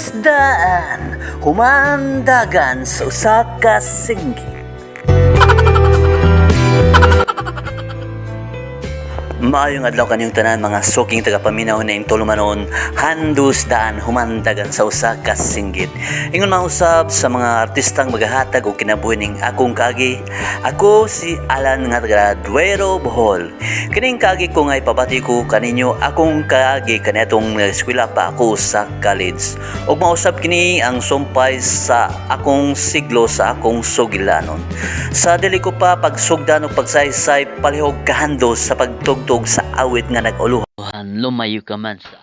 Handus daan, humandagan sa usa ka singgit. Maayong adlaw kanyong tanan mga suking tagapaminaw na tulumanon, handus daan humandagan sa usa ka singgit. Ingon mausab sa mga artistang magahatag og kinabuhi ning akong kaagi. Ako si Alan nga taga Duero, Bohol. Kining kaagi ko nga ipabati ko kaninyo akong kaagi kaniadtong nag-eskwela pa ako sa college. Ug mausab kini ang sumpay sa akong siglo sa akong sugilanon. Sa dili ko pa pagsugdan og pagsaysay, palihog kahandos sa pagtugtog sa awit nga nag-uluhan, lumayo ka man sa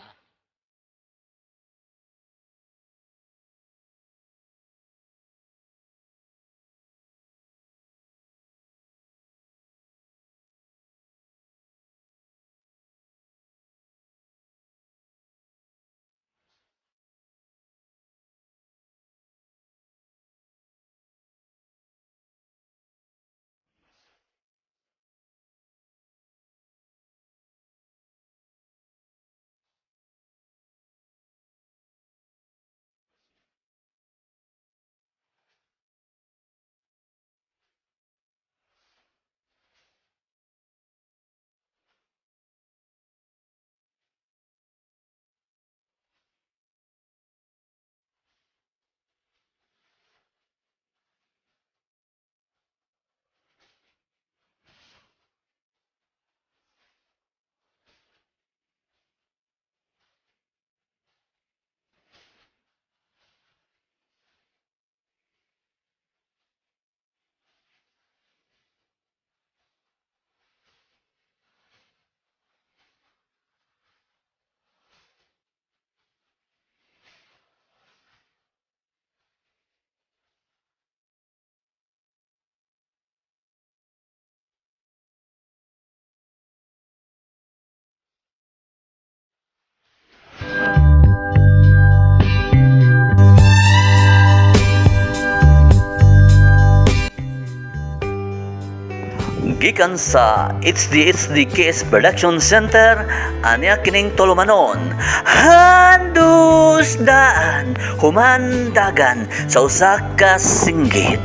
gikan sa HD HD KS Production Center, anya kining tulumanon, handus daan humandagan sa usa ka singgit.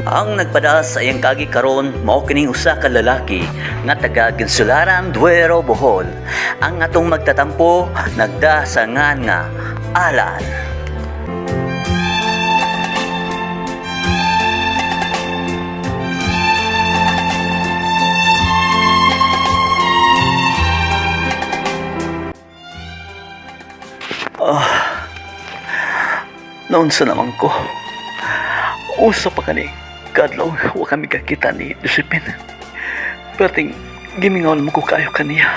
Ang nagpada sa iyang kagi karon mao kining usa ka lalaki nga taga Ginsularan, Duero, Bohol. Ang atong magtatampo nagda sa ngan nga Alan. Naunsa naman ko. Usa pa kani kadlaw wa kami kakita ni Josephine. Perting gimingaw naman ko kayo kaniya.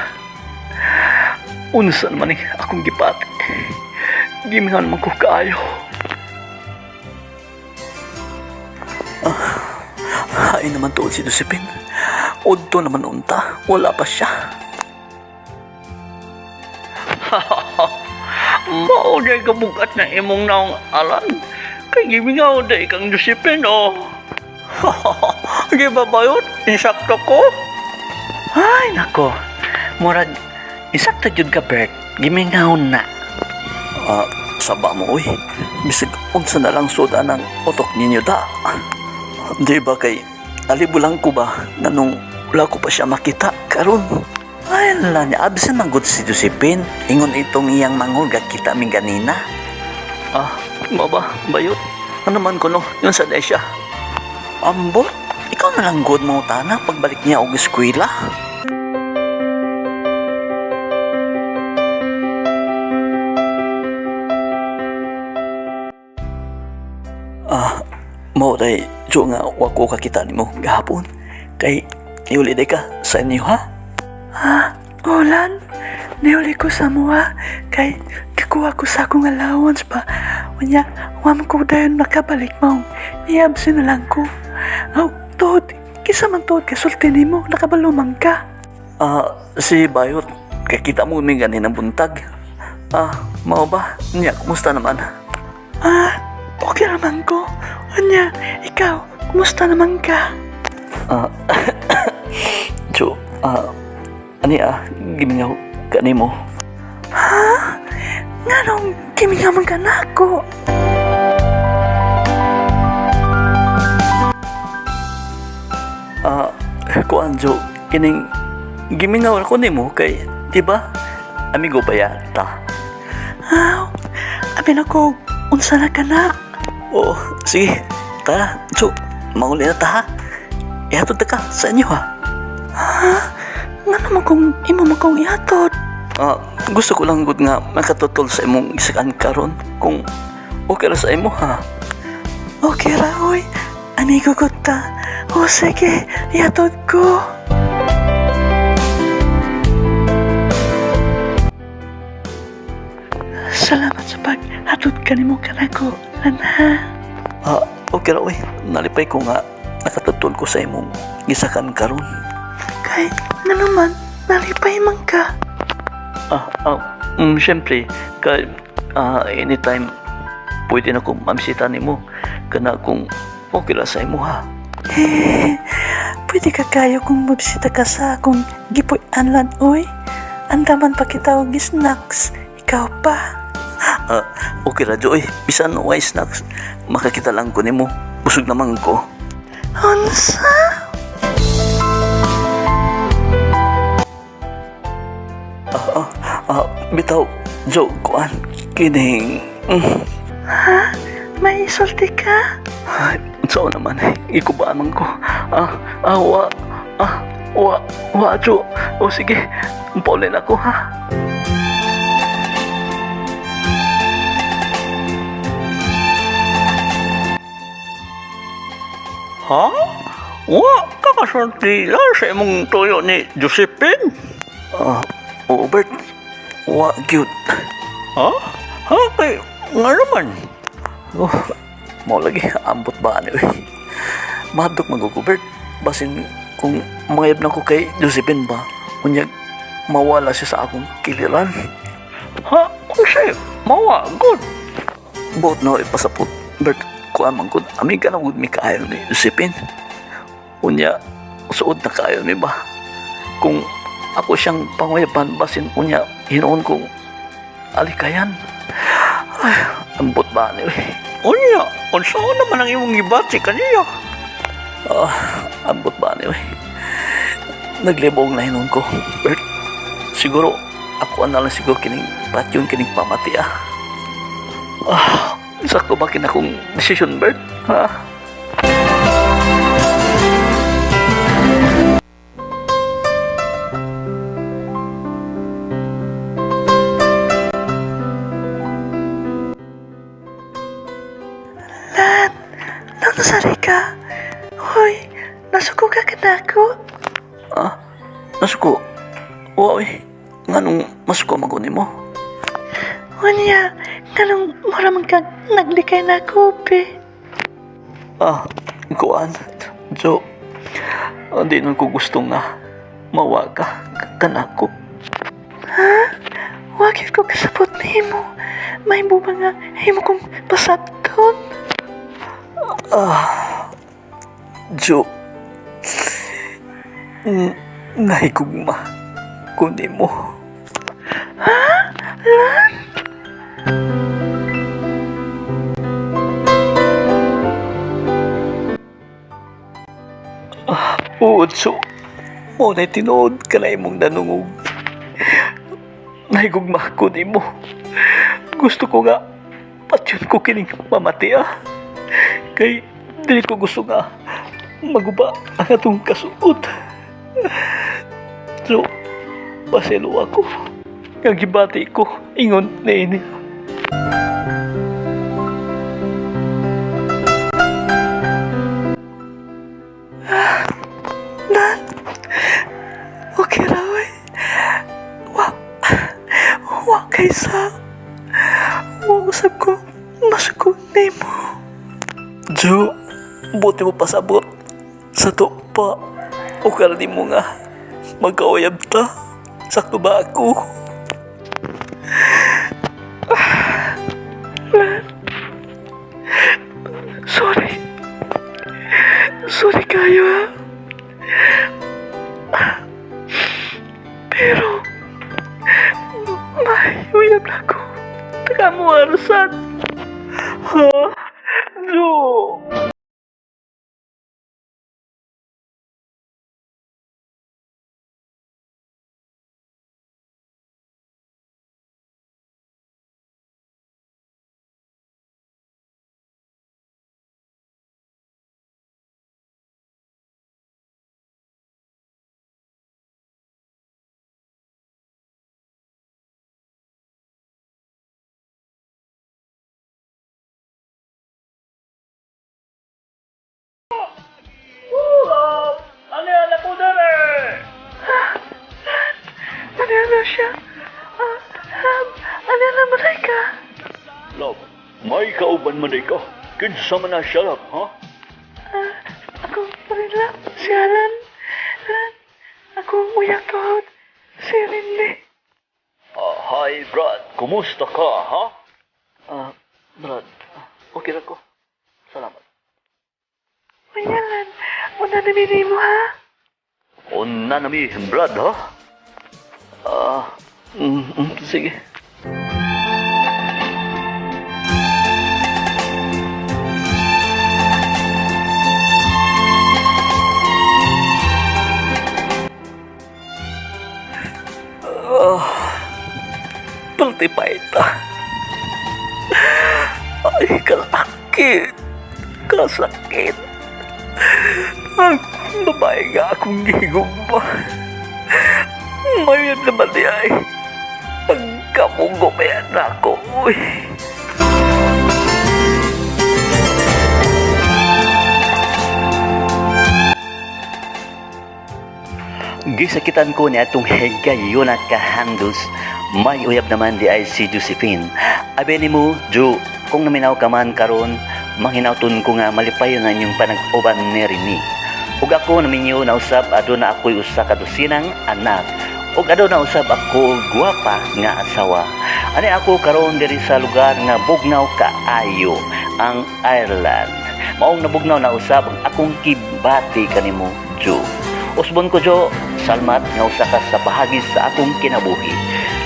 Unsa naman ni akong gipati. Gimingaw naman ko kaayo. Ah, ay naman tuod si Josephine. Udto naman unta, wala pa siya. Mao day kabugat na imong naong, Alan. Kay gimingaw day kang Josephine, oh. Di ba bayot? Insakto ko. Ay nako, murag isakto jud ka, Bert. Gimingaw na. Ah, saba mo oy. Bisag unsa na lang suda ng utok ninyo da. Di ba kay alibulang ko ba nganong wala ko pa siya makita karon. Ay la niya, absent man gud si Josephine. Ingon itong iyang mangol kita mi ganina. Ah, baba, bayot. Ano man ko no, yun sa siya. Ambot, ikaw na lang gud mo tana pagbalik niya og eskwela. Ah, mao day jo nga wa ko kakita nimo gahapon. Kay iuli day ka sa inyo ha? Ah, Olan, niuli ko sa mua kay kikuha ko sa akong allowance ba. Unya, wa man ko dayon nakabalik mao. Niabsin na lang ko. Aw, tuod, kisa man tuod kay sulti nimo, nakabalo man ka. Ah, si Bayot, kakita mo mi ganin ang buntag. Ah, mao ba? Nya, kumusta naman? Ah, okay naman ko. Unya, ikaw, kumusta naman ka? Ah, Jo, ah, Ani ah, gimingaw kanimo. Ha? Nganong gimingaw man ka nako? Ah, kuan Jo, kining gimingaw ako nimo kay, di ba? Amigo ba yata? Aw, abi na ko, unsa na ka na? Oo, sige. Tara, Jo, mauli na ta ha. Ihatod ta ka sa inyo ha. Ha? Ngano man kung imo man kong ihatod? Ah, gusto ko lang gud nga makatutol sa imong gisakan karon kung okay ra sa imo ha. Okay ra, oy. Amigo ko ta. O sige, ihatod ko. Salamat sa paghatod kanimo kanako, Lan ha. Ah, okay ra oy. Nalipay ko nga nakatutol ko sa imong gisakan karon. Kay, ngano man, nalipay man ka. Syempre, kay anytime pwede na kong mamisita nimo kana kung okay ra sa imo ha. Eh, pwede ka kayo kung mabisita ka sa akong gipuy-an lan, oy. Andaman pa kita og snacks. Ikaw pa. Ah, okay ra Jo oy. Bisan way snacks, makakita lang ko nimo. Busog naman ko. Unsa? Bitaw, Jo, kuan, kining Ha? May isulti ka? Ay, unsa naman eh. Ikubaan man ko. Wa, ah, wa, wa, Jo. O sige, paulin ako ha. Ha? Wa, kakasulti lang sa imong tuyo ni Josephine. Ah, oo, Bert. Wa, cute. Ha? Ha, kay, nga naman. Oh, mo lagi, ambot ba ano eh. Mahadlok man ko, Bert. Basin kung mayab na ko kay Josephine ba, unyag mawala siya sa akong kiliran. Ha? Unsay? Mawa, good. Buot na ipasapot, Bert, kuan man gud. Amiga na gud mi kaayo ni Josephine. Unya, suod na kaayo mi ba? Kung ako siyang panguyapan, basin unya, hinuon kong alikayan. Ay, ambot ba ni eh. Unya, unsa naman ang imong gibati kaniya? Ah, ambot ba ni eh. Naglibog na hinuon ko, Bert. Siguro, ako na lang siguro kining patyon kining pamati ah. Ah, sakto ba kinakong desisyon, Bert? Ha? Lan, nanasari ka. Hoy, nasuko ka kanako. Ah, nasuko. Wa eh. Nganong masuko man ko nimo? Unya, nganong mura man kang naglikay na ako, be. Ah, kuan. Jo, hindi nun ko gusto nga mawa ka kanako. Ha? Wakit ko kasabot nimo. May buba nga himo kong pasabton. Ah, Jo, nahigugma ko nimo. Ha? Lan? Ah, oo, Jo. Mo na tinuod ka na imong nanungog. Nahigugma ko nimo. Gusto ko nga patyon ko kining mamati ah. Kay dili ko gusto nga maguba ang atong kasuot. So, paselo ako. Nga gibati ko, ingon niini. Lan, okay ra oy. Wa, wa kaysa. Wa usab ko, masuko nimo. Jo, buti mo pasabot. Sa to pa, ukar ni mo nga. Magkauyab ta. Sakto ba ako? Lan, sorry. Sorry kayo ha. Kamuarsan. Ha? Jo. Ano yan ako dere? Ano na siya? Ah, ano na man ka? Love, may kauban man ka. Kinsa man na siya, love, ha? Ah, ako pa rin lang, si Alan. Alan, ako ang uyak tuhod. Si Rindy. Ah, hi, Brad. Kumusta ka, ha? Ah, Brad, okay ra ko. Salamat. Uy, Alan, una na mo ha? Una na mi, Brad, ha? Ah, sige. Ah, paltipay ta. Ay, kalakit. Kasakit. Ang babae nga akong gihigugma. Mayon naman di ay. Pagkamugo pa yan ako. Uy. Gisakitan ko ni atong higayon at kahandles. May uyab naman di ay si Josephine. Abe nimo, Jo, kung naminaw ka man karon, manghinawton ko nga malipayon ang inyong panag-uban ni Rene. Ug ako naminyo na usab aduna ako'y usa ka dosinang anak. Ug aduna usab ako og gwapa nga asawa. Ani ako karon diri sa lugar nga bugnaw kaayo, ang Ireland. Maong nabugnaw na usab ang akong kibati kanimo, Jo. Usbon ko Jo, salamat nga usa ka sa bahagi sa akong kinabuhi.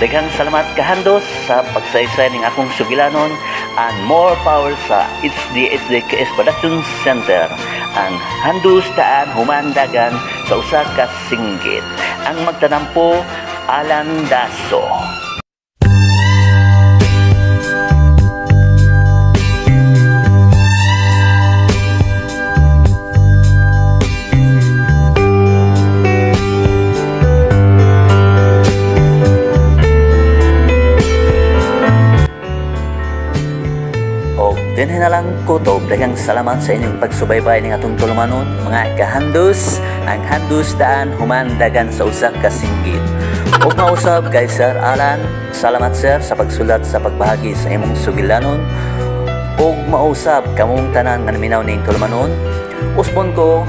Daghang salamat kahandos sa pagsaysay ning akong sugilanon and more power sa HDHDKS Production Center. Ang handus daan humandagan sa usa ka singgit. Ang magtanampo, Alan Daso. O dinhi na lang ko to. Daghang salamat sa inyong pagsubaybay ning atong tulumanon, mga kahandus, ang handus daan humandagan sa usa ka singgit. Ug mausab kay Sir Alan, salamat sir sa pagsulat sa pagbahagi sa imong sugilanon. Ug mausab kamong tanan nga naminaw ning tulumanon. Usbon ko,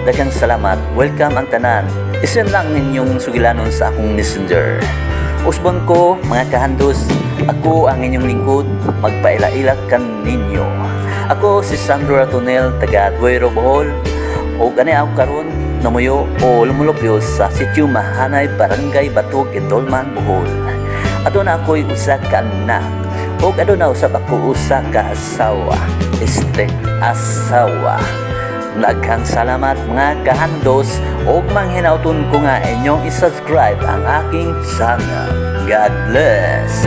daghang salamat. Welcome ang tanan. Isend lang ninyong sugilanon sa akong messenger. Usbon ko, mga kahandus, ako ang inyong lingkod, magpaila-ila kan ninyo. Ako si Sandro Ratonel, taga Duero, Bohol, o gani ako karon namuyo o lumulupyo sa Sitio Mahanay, Barangay Batog, Indolman, Bohol. Aduna ako'y usa ka anak, ug aduna usab ako usa ka asawa. Este asawa. Daghang salamat mga kahandos ug manghinauton ko nga inyong i-subscribe ang aking channel. God bless!